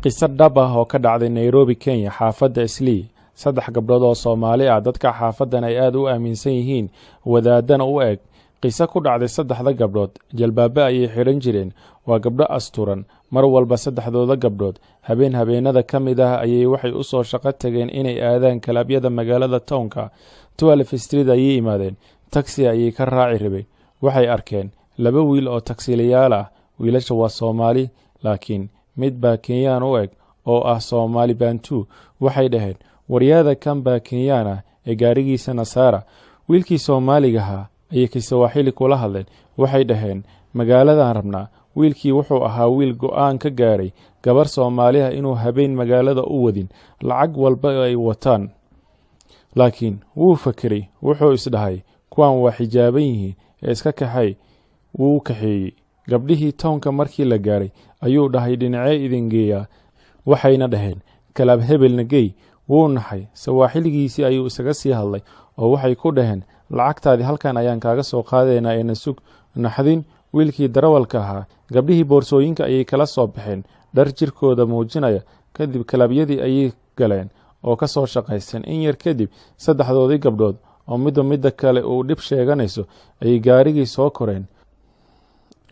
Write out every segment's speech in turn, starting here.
Qiso dhab ah oo ka dhacday Nairobi, Kenya, xaafadda Islii. Saddex gabdhood oo Soomaali ah, dadka xaafaddan ay aada u aaminsan yihiin, wadaadana u eg. Qiso ku dhacday saddexda gabdhood. Jalbaabe ayay xidhan jireen, waa gabdho asturan mar walba. Saddexdooda gabdhood habeen habeenada ka mid ah ayay waxay u soo shaqo tageen inay aadaan kalabyada magaalada townka. 12 Street ayay imaadeen, taxi ayay ka raaci rabeen. Waxay arkeen laba wiil oo tagsiilayaal ah. Wiilasha waa Soomaali, laakiin mid baa Kenyaan u eg oo ah Soomaali Bantu. Waxay dhaheen, "Waryaada, kan baa Kenyaan ah ee gaarigiisa nasaara." Wiilkii Soomaaligahaa ayay Kisawaaxili kula hadleen. Waxay dhaheen, "Magaaladan rabnaa." Wiilkii wuxuu ahaa wiil go'aan ka gaaray gabar Soomaaliha inuu habeen magaalada u wadin, lacag walba ay wataan. Laakiin wuu fakeray, wuxuu isdhahay, "Kuwan waa xijaaban yihiin ee iska kaxay." Wuu kaxeeyey gabdhihii. Townka markii la gaaray ayuu dhahay, "Dhinacee idin geeyaa?" Waxayna dhaheen, "Club hebelna gey." Wuu naxay, sawaaxiligiisii ayuu isaga sii hadlay oo waxay ku dhaheen, "Lacagtaadii halkan ayaan kaaga soo qaadaynaa ee nasug." Naxdin wiilkii darawalka ahaa. Gabdhihii boorsooyinka ayay kala soo baxeen dhar jirkooda muujinaya. Kadib kalabyadii ayay galeen oo ka soo shaqaysteen. In yar kadib saddexdoodii gabdhood oo midba midda kale uu dhib sheeganayso ayay gaarigii soo koreen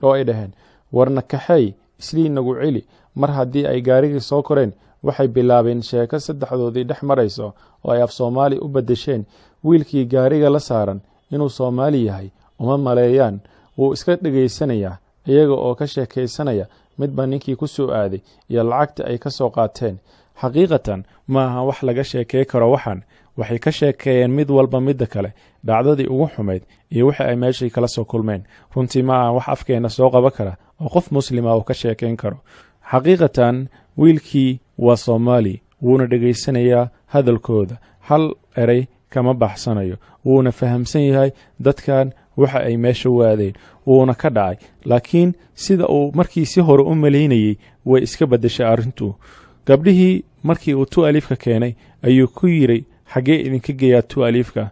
oo ay dhaheen, "Warna kaxeey, Islii nagu celi." Mar haddii ay gaarigii soo koreen, waxay bilaabeen sheeko saddexdoodii dhex marayso oo ay af Soomaali u beddesheen. Wiilkii gaariga la saaran inuu Soomaali yahay uma maleeyaan, wuu iska dhegaysanayaa iyaga oo ka sheekaysanaya midba ninkii ku soo aaday iyo lacagta ay ka soo qaateen. Xaqiiqatan ma aha wax laga sheekey karo. Waxaan waxay ka sheekeeyeen mid walba midda kale dhacdadii ugu xumayd iyo wixii ay meeshii kala soo kulmeen. Runtii ma aha wax afkeenna soo qaban kara oo qof Muslima uu ka sheekayn karo. Xaqiiqatan wiilkii waa Soomaali, wuuna dhegaysanayaa hadalkooda, hal erey kama baxsanayo, wuuna fahamsan yahay dadkan waxa ay meesha waadeen, wuuna ka dhacay. Laakiin sida uu markii si hore u malaynayey way iska beddeshay arrintu. Gabdhihii markii uu Twelveka keenay ayuu ku yidhi, "Xaggee idinka geeyaa Twelveka?"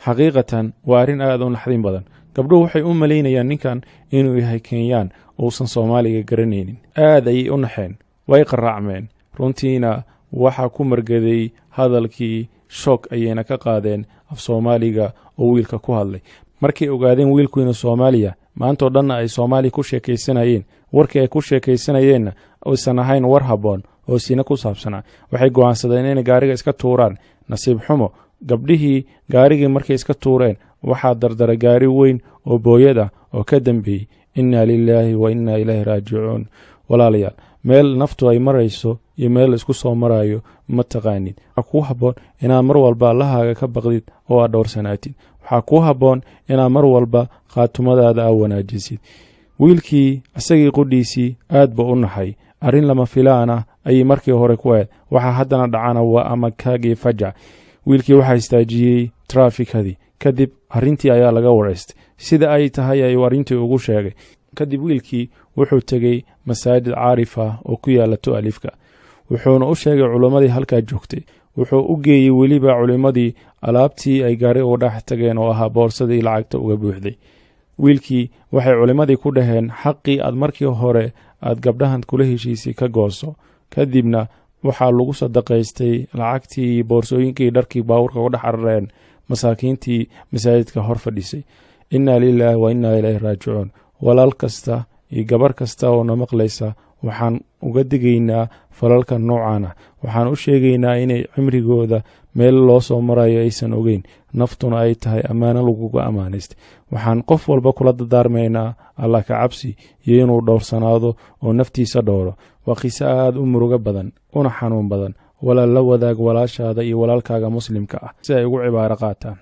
Xaqiiqatan waa arrin aad u naxdin badan. Gabdhuhu waxay u malaynayaan ninkan inuu yahay Kenyaan, uusan Soomaaliga garanaynin. Aad ayay u naxeen, way qaraacmeen. Runtiina waxaa ku margaday hadalkii, shock ayayna ka qaadeen af Soomaaliga oo wiilka ku hadlay. Markay ogaadeen wiilku inuu Soomaaliya, maantao dhanna ay Soomaaliya ku sheekaysanayeen, warkii ay ku sheekaysanayeenna aysan ahayn war habboon oo sina ku saabsanaa, waxay go'aansadeen inay gaariga iska tuuraan. Nasiib xumo, gabdhihii gaarigii markay iska tuureen, waxaa dardaray gaari weyn oo booyad ah oo ka dambeeyey. Innaa lilaahi wa innaa ilaahi raajicuun. Walaalayaal, meel naftu ay marayso iyo meel laisku soo marayo ma taqaanid. Waxaa kuu habboon inaad mar walba Allahaaga ka baqdid oo aad dhowrsanaatid. Waxaa kuu habboon inaad mar walba khaatumadaada aa wanaajisid. Wiilkii isagii qudhiisii aad buu u naxay. Arrin lama filaan ah ayay markii hore ku ahayd, waxaa haddana dhacana waa amakaagii fajac. Wiilkii waxaa istaajiyey traafikadii. Kadib arrintii ayaa laga waraystay, sida ay tahay ayuu arrintii ugu sheegay. Kadib wiilkii wuxuu tegey masaajid caarif ah oo ku yaala Twelveka, wuxuuna u sheegay culimmadii halkaa joogtay. Wuxuu u geeyey weliba culimmadii alaabtii ay gaari uga dhex tageen oo ahaa boorsadii lacagta uga buuxday. Wiilkii waxay culimmadii ku dhaheen, "Xaqii aad markii hore aad gabdhahan kula heshiisay ka gooso." Kadibna waxaa lagu sadaqaystay lacagtii, boorsooyinkii, dharkii baabuurka uga dhex carareen masaakiintii masaajidka hor fadhisay. Innaa lilaahi wa innaa ilayhi raajicuun. Walaal kasta iyo gabar kasta oo na maqlaysa, waxaan uga digaynaa falalka noocan ah. Waxaan u sheegaynaa inay cimrigooda meel loo soo marayo aysan ogeyn, naftuna ay tahay ammaano laguga ammaanaystay. Waxaan qof walba kula dadaarmaynaa Allah ka cabsi iyo inuu dhowrsanaado oo naftiisa dhowro. Waa qiso aad u murugo badan una xanuun badan. Walaal, la wadaag walaashaada iyo walaalkaaga Muslimka ah si ay ugu cibaaro qaataan.